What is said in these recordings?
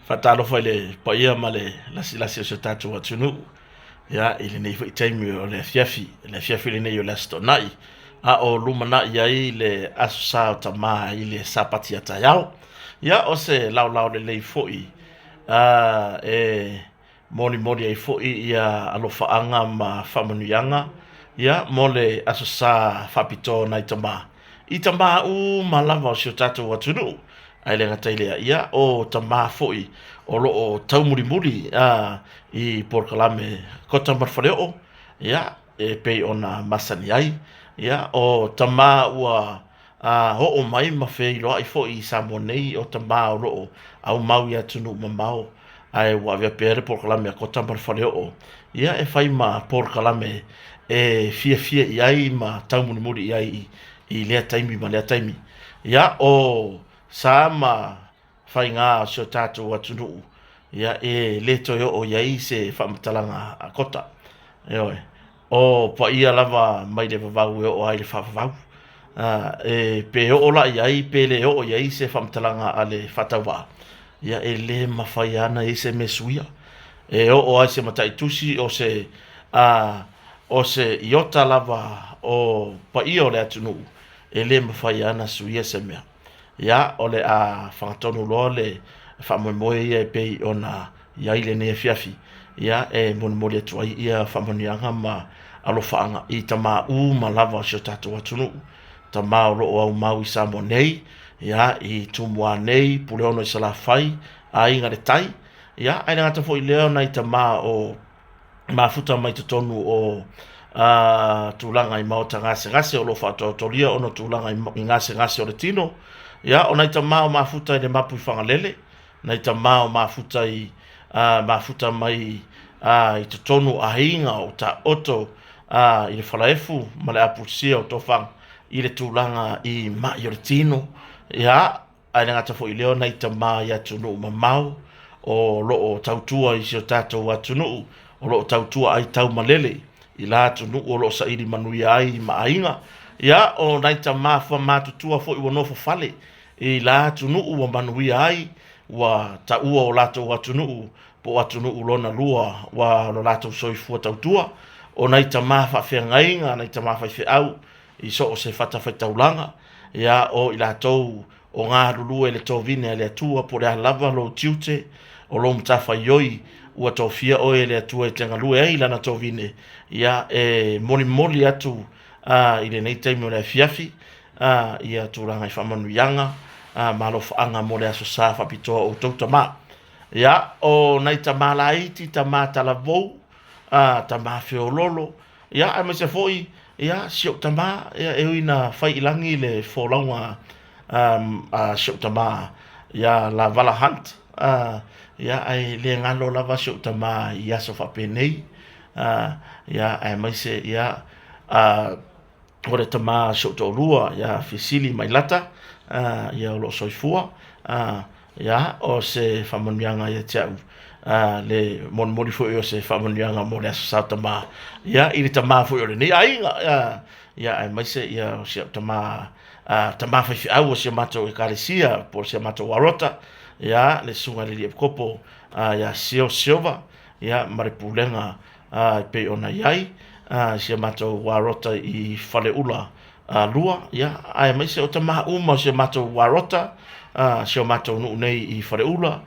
Faatalofa i le paia ma le lasilasi o si o tatou atunuu, ia, i lenei foi taimi o le afiafi, le afiafi lenei o le Aso Toonai, a o lumanai ai le Aso Sa o Tama i le Sapati a taeao. Ia, o se laolao lelei foi e molimoli ai foi ia alofaaga ma faamanuiaga ia mo le Aso Sa faapitoa o nai tama, i tama uma lava o si o tatou atunuu. Ae le gata i lea, ia o tama foi o lo o taumulimuli i polokalame Kota ma le Faleoo, ia e pei ona masani ai, ia o tama ua oo mai ma feiloai foi i Samoa nei, o tama o lo o aumau i atunuu mamao, ae ua avea pea le polokalame a Kota ma le Faleoo ia e fai ma polokalame e fiafia i ai ma taumulimuli i ai i lea taimi ma lea taimi. Ia, o sa ma faiga o si o tatou atunuu, ia e le toe oo i ai se faamatalaga a Kota. Ioe, o paia lava mai le vavau e oo lava i le faavavau. E pe oo la i ai pe le oo i ai se faamatalaga a le faatauvaa, ia e le mafai lava ona i ai se mea e suia. E oo lava i se mataitusi o se o se iota lava o paia o le atunuu, e le mafai lava ona suia se mea. Ia, o le a fagatonu loa le faamoemoe ia e pei ona i ai lenei afiafi, ia, e molimoli atu ai ia faamanuiaga ma alofaaga i tama uma lava o si o tatou atunuu, tama o lo o aumau i Samoa nei, ia, i Tumua nei, Puleono i Salafai, Aiga i le Tai, ia, ae le gata foi i lea o nai tama o mafuta mai totonu o tulaga i maota gasegase o lo o faataotolia ona o tulaga i gasegase o le tino. Ia, o nai tama o mafuta i le mapu i Fagalele, nai tama o mafuta i mafuta mai i totonu o aiga o taoto i le falaefu ma le apulusia o tofaga i le tulaga i mai o le tino. Ia, ae le gata foi i lea o nai tama i atunuu mamao o lo o tautua i si o tatou atunuu, o lo o tautua ai taumalele i la atunuu o lo o saili manuia ai ma aiga. Ia, o nai tama matutua foi ua nofo fale i la atunuu ua manuia ai, ua taua o latou atunuu po o atunuu lona lua ua lo latou soifua tautua. O nai tama faafeagaiga, nai tama faifeau i so o se fatafaitaulaga, ia, o i latou o galulue i le tovine a le Atua, po o le a lava lou tiute, o lou matafaioi ua tofia oe e le Atua e te galue ai i lana tovine, ia, e molimoli atu i lenei taimi o le afiafi ia tulaga i faamanuiaga ma alofaaga mo le Aso Sa faapitoa o outou tama. Ia, o nai tama laiti, tama talavou, tama feoloolo, ia, aemaise foi, ia, si ou tama, ia, e ui ina fai i lagi le folauga a si ou tama ia Lavala Hunt, ia, ae le galo lava si ou tama i aso faapenei, ia, aemaise, ia, o le tama a si ou toalua ia Fisili Mailata, ia, o lo o soifua. Ia, o se faamanuiaga ia te au, le molimoli foi o se faamanuiaga mo le Aso Sa o Tama, ia, i le tama foi o lenei aiga, ia, aemaise ia o si au tama, tama faifeau o si a matou ekalesia po o si a matou alota, ia, le susuga i le alii epikopo ia Sio Silva, ia, ma le pulega e pei ona i ai si a matou alota i Faleula 2, ia, aemaise o tama uma o si o matou alota, si o matou nuu nei i Faleula,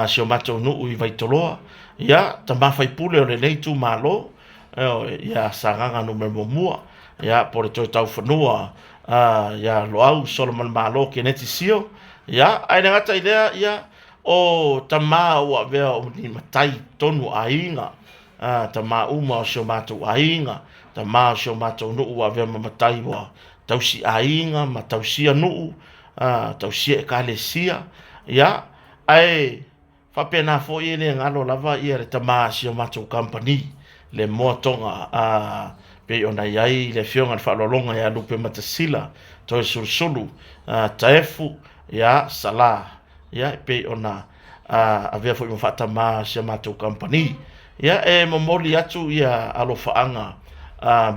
si o matou nuu i Vaitoloa, ia, tama faipule o lenei itumalo, ia Sagaga Nu.1, ia, po o le Toetaufanua, ia Loau Solomon Malo Keneti Sio, ia, ae le gata i lea, ia, o tama ua avea o ni matai tonu o aiga, tama uma o si o matou aiga, tama o si o matou nuu ua avea ma matai ua tausi aiga ma tausia nuu, tausia ekalesia, ia, ae faapena foi e le galo lava ia le tama a si o matou kamupani, le Moa Toga, pei ona i ai le afioga i le faaaloaloga ia Lupe Matasila, Toesulusulu, Taefu, ia, Sala, ia, e pei ona avea foi ma faatama si a matou kamupani. Ia, e momoli atu ia alofaaga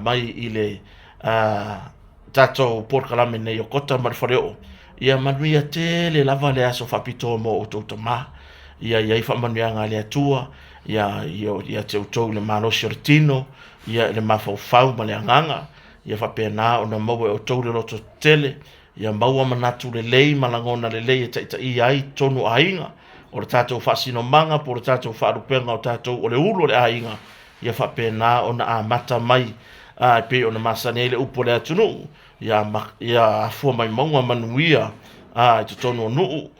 mai i le tatou polokalame nei o Kota ma le Faleoo, ia manuia tele lava le aso faapitoa mo outou tama. Ia i ai faamanuiaga a le Atua, ia ia te outou i le malosi o le tino, ia i le mafaufau ma le agaga, ia faapena ona maua e outou le loto tetele, ia maua manatu lelei ma lagona lelei e taitaia ai totonu o aiga, o le tatou faasinomaga po o le tatou faalupega o tatou o le ulu o le aiga, ia faapena ona amata mai e pei ona masani ai le upu a le atunuu, ia afua mai mauga manuia i totonu o nuu,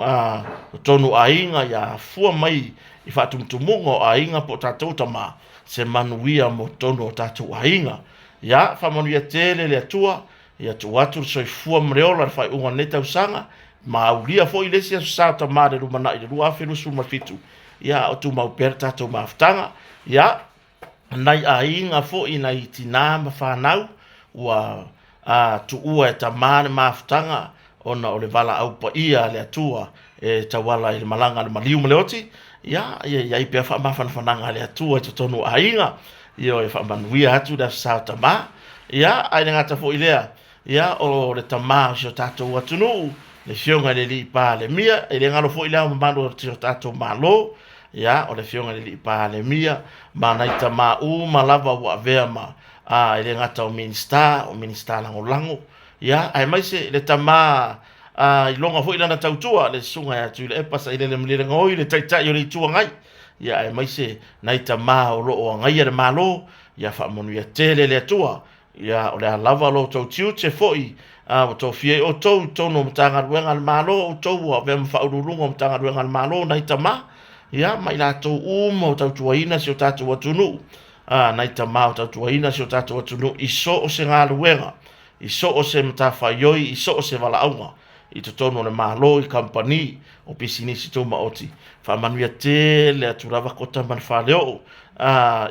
totonu o aiga, ia afua mai i faatumutumuga o aiga po o tatou tama, se manuia mo totonu o tatou aiga. Ia faamanuia tele le Atua, ia tuu atu le soifua ma le ola i le faaiuga o lenei tausaga, ma aulia foi le isi Aso Sa o Tama i le lumanai i le 2027, ia a o tumau pea le tatou mafutaga. Ia, nai aiga foi, nai tina ma fanau ua tuua e tama le mafutaga ona o le valaau paia a le Atua e tauala i le malaga a le maliu ma le oti, ia i ai pea faamafanafanaga a le Atua i totonu o aiga, ioe, faamanuia atu le Aso Sa o Tama. Ia, ae le gata foi i lea, ia o le tama o si o tatou atunuu, le Afioga i le Alii Palemia, e le galo foi Le Ao Mamalu o si o tatou Malo, ia o le Afioga i le Alii Palemia ma nai tama uma lava ua avea ma e le gata o Minisita, o Minisita Lagolago, ia aemaise le tama iloga foi lana tautua, le Susuga ia Tuilaepa Sailele Malielegaoi, le Taitai o le Itu Agai, ia aemaise nai tama o lo o agaia le Malo, ia faamanuia tele le Atua. Ia, o le a lava lo outou tiute foi ua tofia ai outou i totonu o Matagaluega a le Malo, outou ua avea ma faauluuluga o Matagaluega a le Malo, nai tama, ia, ma i latou uma o tautuaina si o tatou atunuu, nai tama o tautuaina si o tatou atunuu i so o se galuega, i so o se matafaioi, i so o se valaauga i totonu o le Malo, i kamupani, o pisinisi tumaoti. Faamanuia tele atu lava Kota ma le Faleoo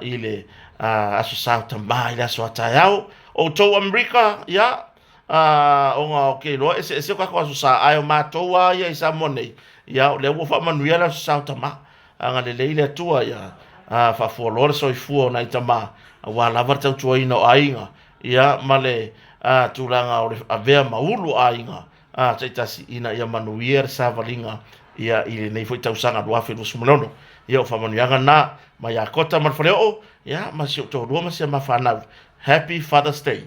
i le Aso Sa o Tama i le aso a taeao. Outou Amerika, ia, ona ou te iloa e eseese o tatou Aso Sa, ae o matou lava ia i Samoa nei, ia, o lea ua faamanuia le Aso Sa o Tama. Agalelei le Atua ia faafualoa le soifua o nai tama, aua lava le tautuaina o aiga, ia, ma le tulaga o le avea ma ulu o aiga taitasi ina ia manuia le savaliga ia i lenei foi tausaga 2026. Ia o faamanuiaga na mai ia Kota ma le Faleoo, ia ma si ou toalua ma si a ma fanau. Happy Father's Day.